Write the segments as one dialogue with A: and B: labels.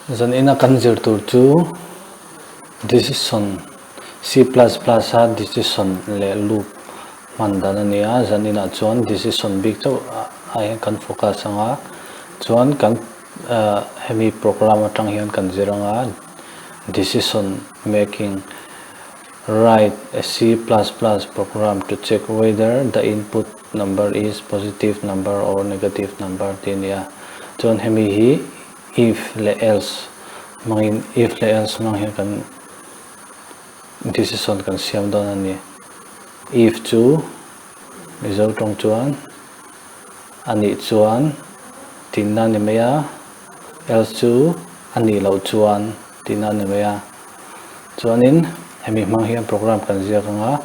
A: Zanina kan zir tur chu decision C plus plus a decision leh loop hman dan a ni a, zaninah chuan decision bik chauh ah hian kan focus ang a, chuan kan hemi program atang hian kan zir ang a decision making write a C plus plus program to check whether the input number is positive number or negative number tih a ni a, chuan hemi hi If leh else hmangin if leh else hmang hian kan decision kan siam dawn a ni. If chu Mizo tawng chuan a nih chuan tihna a ni mai a, else chu a nih loh chuan tihna a ni mai a. Chuanin hemi hmang hian program kan ziak ang a,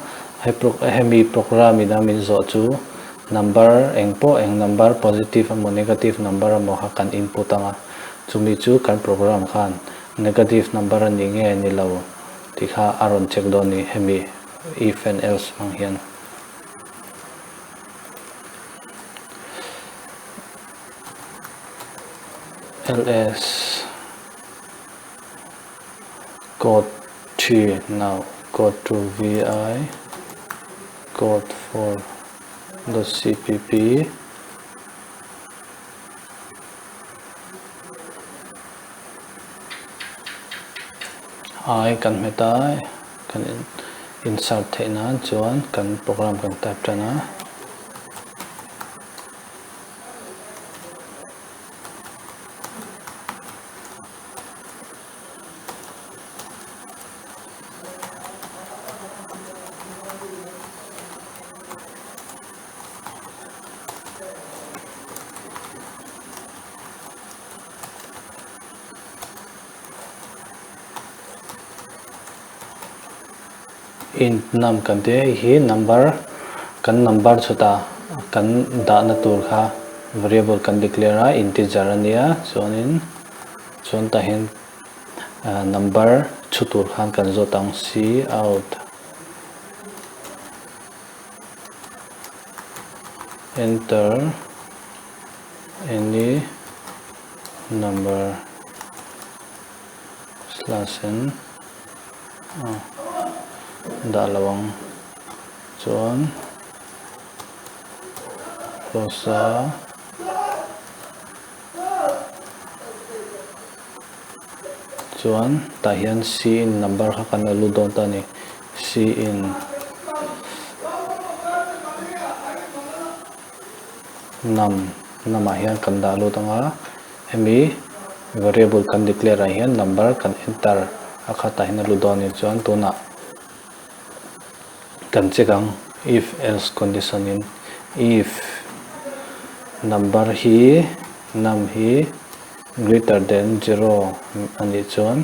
A: hemi program ina min zawh chu Number eng pawh eng number positive emaw negative number emaw kha kan input ang a, chumi chu kan program khan negative number a ni nge ni lo tih kha a rawn check dawn ni hemi if and else hmang hian. Ls code 3 now code 2 vi code 4 dot cpp I kan hmet a kan insert theih nan chuan kan program kan type tan a. Int num kan tih hei hi number kan number chhuta kan dahna tur kha variable kan declare a integer a nia chuanin chuan tah hian number chhu tur khan kan zawt ang c out. Enter any number slash n dah lo ang chuan close a chuan tah hian c in number kha kan lo lut dawn ta a ni c in num num ah hian kan dah lut ang a hemi variable kan declare ah hian number kan enter a kha tah hian a lut dawn a ni chuan tunah kan check ang if else condition in if number hi num hi greater than zero a nih chuan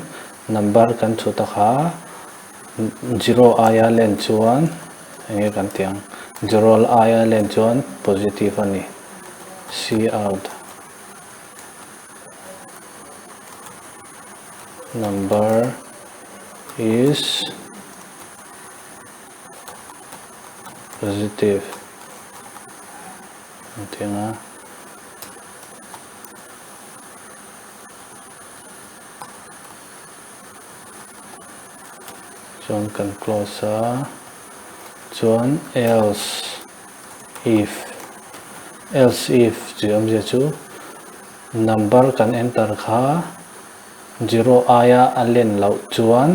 A: number kan chhut a kha zero aia len chuan eng nge kan tih ang zero aia len chuan positive a ni c out number is positive an ti ang a. Chuan kan close a chuan else if else if tih awmzia chu number kan enter kha zero aia a len loh chuan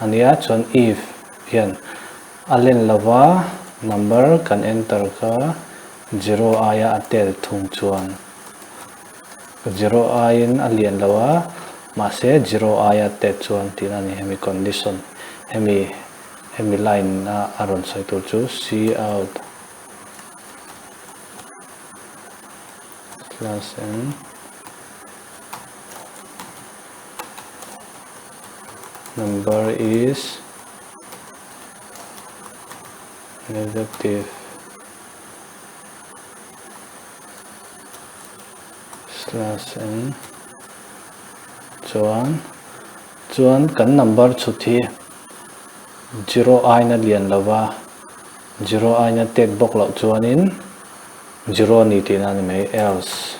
A: a nia chuan if hian a len lova number kan enter kha zero aia a tel thung chuan zero aiin a lian lo a mahse zero aia tet chuan tihna a ni hemi condition hemi hemi line a a rawn sawi tur chu c out Slash n number is negative slash n chuan chuan kan number chhut hi zero aina lian lova zero aina tet bawk loh chuanin Zero a ni tihna a ni mai, else.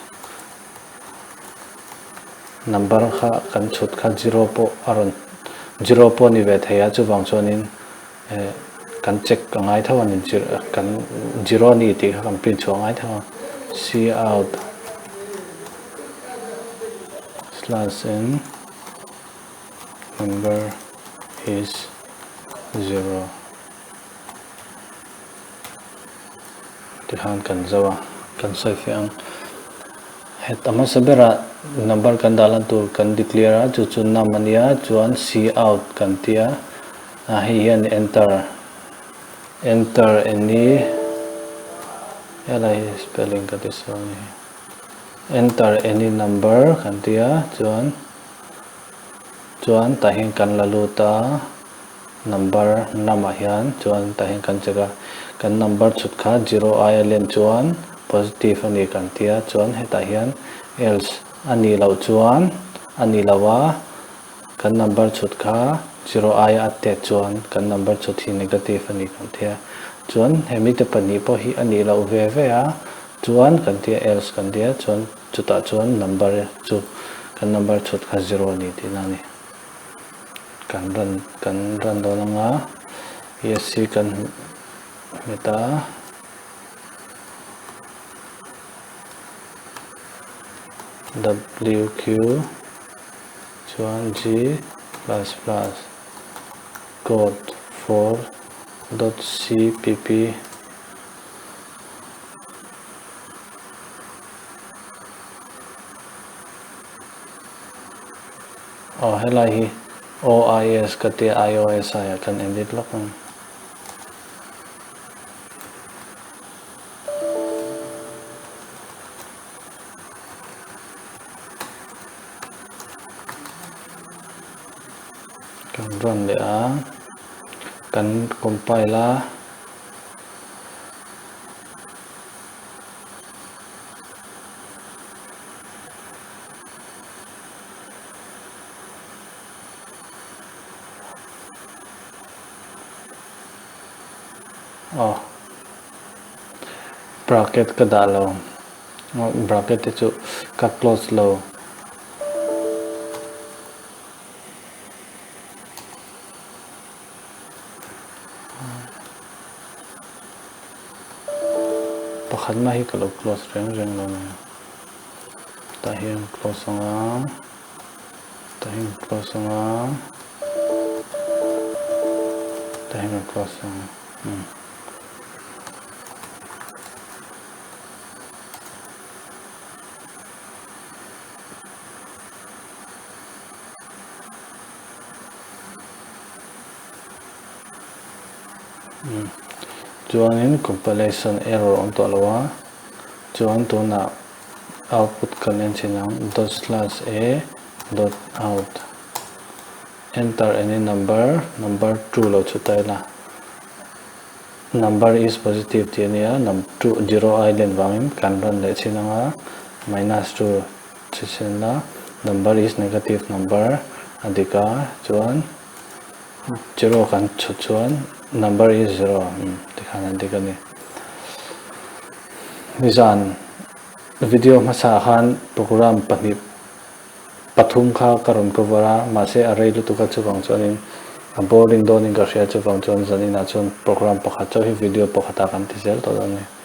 A: Number kha kan chhut kha zero pawh a rawn zero pawh a ni ve thei a, chuvang chuanin kan check a ngai tho a ni, kan zero a ni tih kha kan print chhuah a ngai tho a, cout slash n number is zero tikhan kan zo a, kan sawi fiah ang. Het a hmasa berah number kan dah lan tur kan declare a, chu chu num a nia, chuan cout kan ti a, ah hei hian enter enter any helai hi spelling ka ti sual a ni hi enter any number kan ti a, chuan chuan tah hian kan la lut a. Number num ah hian chuan tah hian kan check a, kan number chhut kha zero aia len chuan positive a ni kan ti a, chuan hetah hian else a nih loh chuan a nih loh a, kan number chhut kha zero aia a tet chuan kan number chhut hi negative a ni kan ti a, chuan hemi te pahnih pawh hi a nih loh ve ve a, chuan kan ti a else kan ti a, chuan chutah chuan number chu kan number chhut kha zero a ni tihna a ni. Kan run kan run dawn anga esc kan hmet a. Wq chuan g plus plus code for dot cpp. Aw helai hi OIS ka tia IOS aiah kan edit lawk ang. Kan run leh a, kan compile a. Aw bracket ka dah lo bracket te chu ka close lo. Pakhat mah hi ka lo close reng reng lo mai a. Tah hian close ang a, tah hian close ang a, tah hian kan close ang a. Chuanin compilation error awm tawh lo a, chuan tunah output kan en thin ang dot slash a dot out enter any number number 2 lo chu ta ila number is positive tih a nia num 2 zero ai len vangin kan run leh thin ang a minus 2 chi chin la number is negative number a dik a chuan zero kan chhut chuan number is zero tikhan a dik a ni nizan Video hmasa khan program pahnih pathum kha ka rawn cover a, mahse a rei lutuk a chuvang chuanin a boring dawnin ka hria chuvang chuan zaninah chuan program pakhat chauh hi video pakhatah kan ti zel tawh dawn a ni.